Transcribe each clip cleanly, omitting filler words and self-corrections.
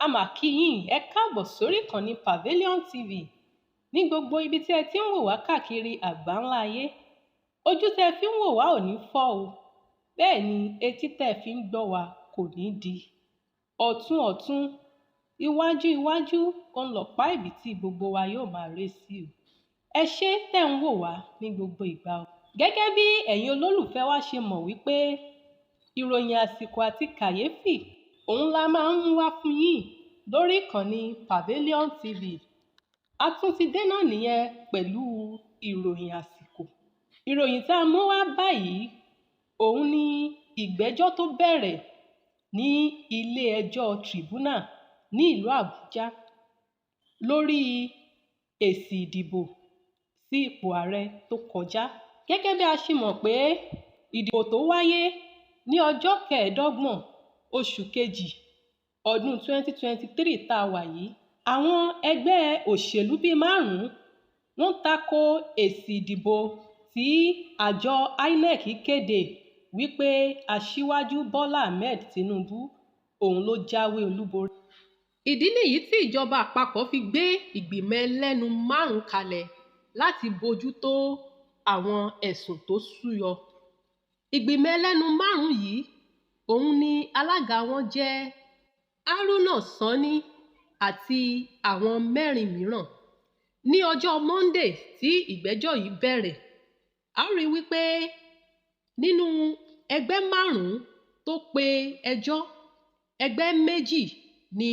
A mà kí yín, ẹ káàbọ̀ sórí ìkànnì Pavilion TV ní gbogbo ibi tí ẹ ti ń wò wá káàkiri àgbáńlá ayé. Ojú tẹ́ ẹ fi ń wò wá ò ní fọ́ o, bẹ́ẹ̀ ni etí tẹ́ ẹ fi ń gbọ́ wá kò ní di. Ọ̀tun ọ̀tun, iwájú iwájú, òun lọ̀pá ìbìtì gbogbo wa yóò máa ré sí o. Ẹ ṣé tẹ́ ń wò wá ní gbogbo ìgbà o. Gẹ́gẹ́ bí ẹ̀yin olólùfẹ́ wa ṣe mọ̀ wípé ìròyìn àsìkò àti kàyéfì òun la máa ń mú wá fún yín lórí ìkànnì Pavilion TV. A tún ti dé náà nìyẹn pẹ̀lú ìròyìn àsìkò. Ìròyìn tá a mú wá báyìí òun ni ìgbẹ́jọ́ tó bẹ̀rẹ̀ ní ilé-ẹjọ́ Tribunal ní ìlú Àbújá lórí èsì ìdìbò sí ipò ààrẹ tó kọjá. Gẹ́gẹ́ bí a ṣe mọ̀ pé ìdìbò tó wáyé ní ọjọ́ kẹẹ̀ẹ́dọ́gbọ̀n oṣù kejì ọdún 2023 tá a wà yìí, àwọn ẹgbẹ́ òṣèlú bíi márùn-ún wọ́n tako èsì ìdìbò tí àjọ INEC kéde wípé Aṣíwájú Bọ́lá Ahmed Tinubu òun ló jáwé olúborí. Ìdí nìyí tí ìjọba àpapọ̀ fi gbé ìgbìmọ̀ ẹlẹ́nu márùn-ún kalẹ̀ láti bójú tó àwọn ẹ̀sùn tó súyọ. Ìgbìmọ̀ ẹlẹ́nu márùn-ún yìí òun ni alága wọn jẹ́ Haruna Sanni àti àwọn mẹ́rin mìíràn. Ní ọjọ́ Monday tí ìgbẹ́jọ́ yìí bẹ̀rẹ̀, a ó rí wípé nínú ẹgbẹ́ márùn-ún tó pe ẹjọ́, ẹgbẹ́ méjì ni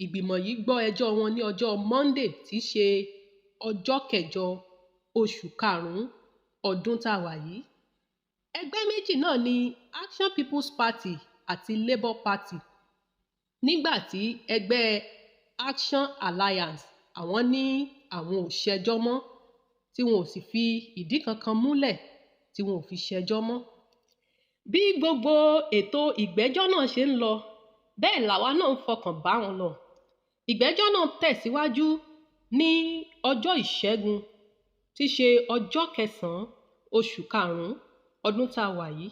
ìgbìmọ̀ yìí gbọ́ ẹjọ́ wọn ní ọjọ́ Monday tí í ṣe ọjọ́ kẹjọ oṣù karùn-ún ọdún tá a wà yìí. Ẹgbẹ́ méjì náà ni Action People's Party àti Labour Party. Nígbà tí ẹgbẹ́ Action Alliance àwọn ní àwọn ò ṣẹjọ́ mọ́, tí wọn ò sì fi ìdí kankan múlẹ̀ tí wọn ò fi ṣẹjọ́ mọ́. Bí gbogbo ètò ìgbẹ́jọ́ náà ṣe ń lọ, bẹ́ẹ̀ làwa náà ń fọkàn bá wọn lọ. Ìgbẹ́jọ́ náà tẹ̀síwájú ní ọjọ́ Ìṣẹ́gun tí í ṣe ọjọ́ kẹsàn-án oṣù karùn-ún ọdún tá a wà yìí.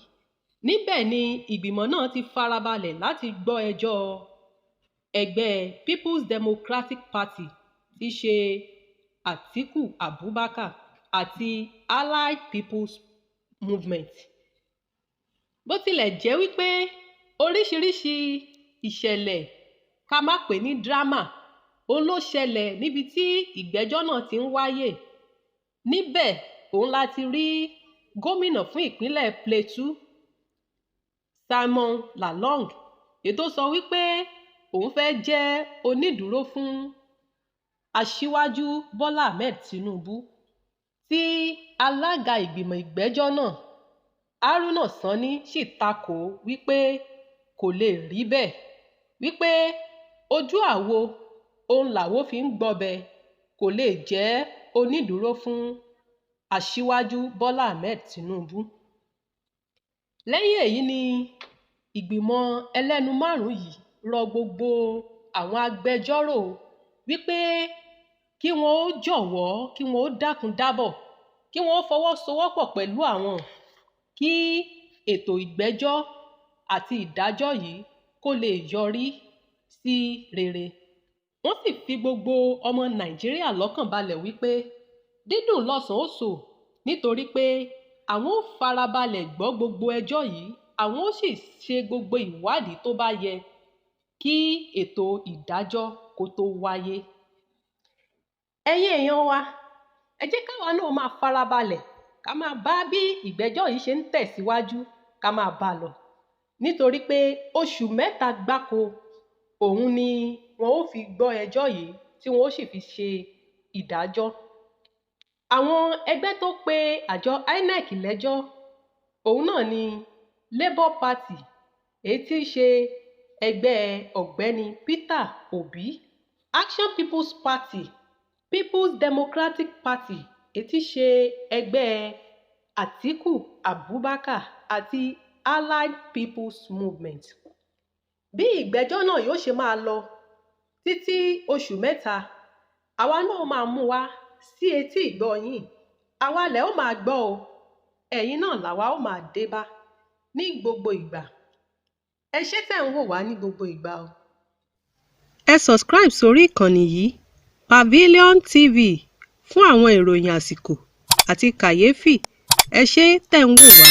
Níbẹ̀ ni ìgbìmọ̀ náà ti farabalẹ̀ láti gbọ́ ẹjọ́ ẹgbẹ́ People's Democratic Party tí í ṣe Atiku Abubakar àti Allied People's Movement. Bó tilẹ̀ jẹ́ wípé oríṣiríṣi ìṣẹ̀lẹ̀ ká má pè ní drama òun ló ṣẹlẹ̀ níbi tí ìgbẹ́jọ́ náà ti ń wáyé. Níbẹ̀ òun la ti rí gómìnà fún ìpínlẹ̀ Plateau, Simon Lalong, èyí tó sọ wípé òun fẹ́ jẹ́ onídùúró fún Aṣíwájú Bọ́lá Ahmed Tinubu, tí alága ìgbìmọ̀ ìgbẹ́jọ́ náà Haruna Sanni sì takò wípé kò lè rí bẹ́ẹ̀, wípé ojú àwo òun làwo fi ń gbọbẹ̀, kò lè jẹ́ onídùúró fún Aṣíwájú Bọ́lá Ahmed Tinubu. Lẹ́yìn èyí ni ìgbìmọ̀ ẹlẹ́nu márùn-ún yìí rọ gbogbo àwọn agbẹjọ́rò wípé kí wọ́n ó jọ̀wọ́, kí wọ́n ó dákun dábọ̀, kí wọ́n ó fọwọ́sowọ́pọ̀ pẹ̀lú àwọn kí ètò ìgbẹ́jọ́ àti ìdájọ́ yìí kó lè yọrí sí rere. Wọ́n sì fi gbogbo ọmọ Nàìjíríà lọ́kàn balẹ̀ wípé dídùn lọsàn ó sọ, nítorí pé àwọn ó farabalẹ̀ gbọ́ gbogbo ẹjọ́ yìí, àwọn ó sì ṣe gbogbo ìwádìí tó bá yẹ kí ètò ìdájọ́ kó tó wáyé. Ẹ̀yin èèyàn wa, ẹ jẹ́ káwa náà máa farabalẹ̀ ká máa bá bí ìgbẹ́jọ́ yìí ṣe ń tẹ̀síwájú ká máa bá a lọ. Nítorí pé oṣù mẹ́ta gbáko òun ni wọn ó fi gbọ́ ẹjọ́ yìí tí wọn ó sì fi ṣe ìdájọ́. Àwọn ẹgbẹ́ tó pe àjọ INEC lẹ́jọ́ òun náà ni Labour Party, èyí tí í ṣe ẹgbẹ́ Ọ̀gbẹ́ni Peter Obi, Action People's Party, People's Democratic Party, èyí tí í ṣe ẹgbẹ́ Atiku Abubakar àti Allied People's Movement. Bí ìgbẹ́jọ́ náà yóò ṣe máa lọ títí oṣù mẹ́ta, àwa náà máa mú wá sí etí ìgbọ́ yín. Àwa lẹ̀ ó máa gbọ́ o, ẹ̀yin náà làwa ó máa dé bá ní gbogbo ìgbà. Ẹ ṣé tẹ̀ ń wò wá ní gbogbo ìgbà o. Ẹ subscribe sórí ìkànnì yìí Pavilion TV fún àwọn ìròyìn àsìkò àti kàyéfì. Ẹ ṣé tẹ̀ ń wò wá.